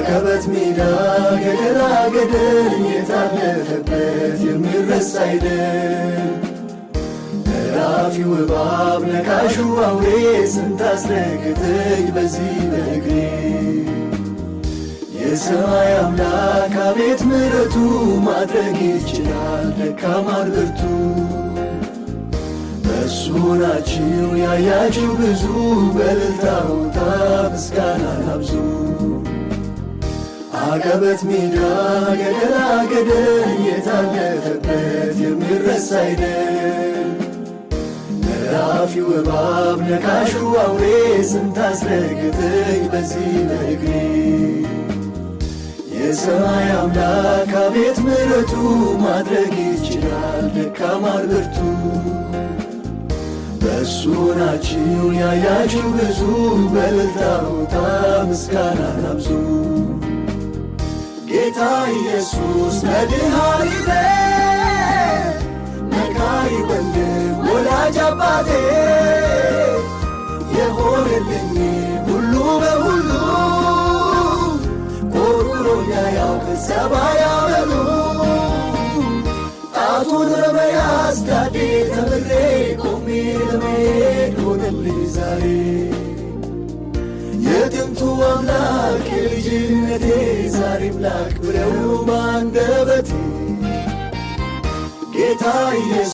አቀበት ሜዳ ገደላ ገደል የታለፈበት የሚረሳ አይደል። እራፊው እባብ ነካሹ አውሬ ስንት አስረገጠኝ በዚህ በእግሬ። የሰማይ አምላክ አቤት ምሕረቱ ማድረግ ይችላል ደካማን ብርቱ። በእሱ ናችሁ ያያችሁ ብዙ በእልልታ ውጣ ምስጋናን አብዙ። አቀበት ሜዳ ገደላ ገደል የታለፈበት የሚረሳ አይደል። እራፊው እባብ ነካሹ አውሬ ስንት አስረገጠኝ በዚህ በእግሬ። የሰማይ አምላክ አቤት ምሕረቱ ማድረግ ይችላል ደካማን ብርቱ። በእሱ ናችሁ ያያችሁ ብዙ በእልልታ ውጣ ምስጋናን አብዙ። ጌታ ኢየሱስ መድኃኒቴ መካሪ ወንድም ወላጅ አባቴ የሆነልኝ ሁሉ በሁሉ ቆርቁሮኛ ያውቅ ሰባይ አመሉ ጣቱን በመያዝ ዳዴ ተምሬ ቆሜ ለመሄድ ሆነልኝ ዛሬ። የጥንቱ አምላክ የልጅነቴ ዛሬም ላክብረው በአንደበቴ። ጌታ ኢየሱስ